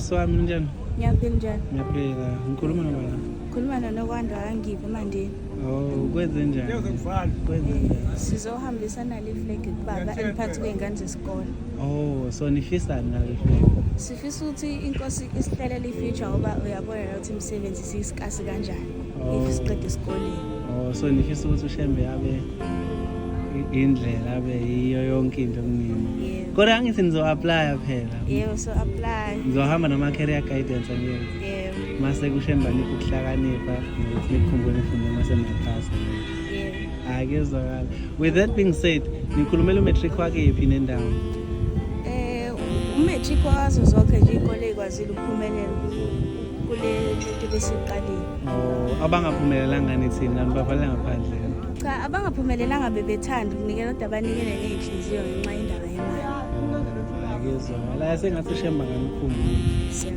Swami njani? Ngiyaphila njani? Ngiyaphila. Ngikhuluma nobani? Khuluma noNokwanda kaNgive eMandeni. Oh, kwenze njani? Kwenze njani? Sizohambisa nale flag kubaba eliphathi kwey'ngane zesikole. Oh, so nifisani ngale flag? Sifisa ukuthi inkosi isihlelele i-future ngoba uyabona la ukuthi imisebenzi siyisikasi kanjani Oh. if siqeda esikoleni. Oh, so nifisa ukuthi uShembe abe indlela abe yiyo yonke into kunini. Yebo. Kodwa angithi nizo-applya phela. Yebo, so apply. Nizohamba nama-career guidance angiyenza. Yebo. Mase kuShembe aniphe ukuhlakanipha nokuthi nikukhumbule nifunde mase niyaphasa. Yebo. Hhayi kuyezwakala. With that being said, nikhulumela umatric wakephi nendawo? Umatric wazo zonke nje iy'kole ey'kwazile ukuphumelela kule nto besiqalile. Oh, abangaphumelelanga nithini kanti bavalela ngaphandle. Cha, abangaphumelelanga bebethanda ukunikela kodwa banikele ngey'nhliziyo ngenxa yendaba yemali. Akuyezwakala. Sengathi uShembe anganikhumbula. Siyabonga.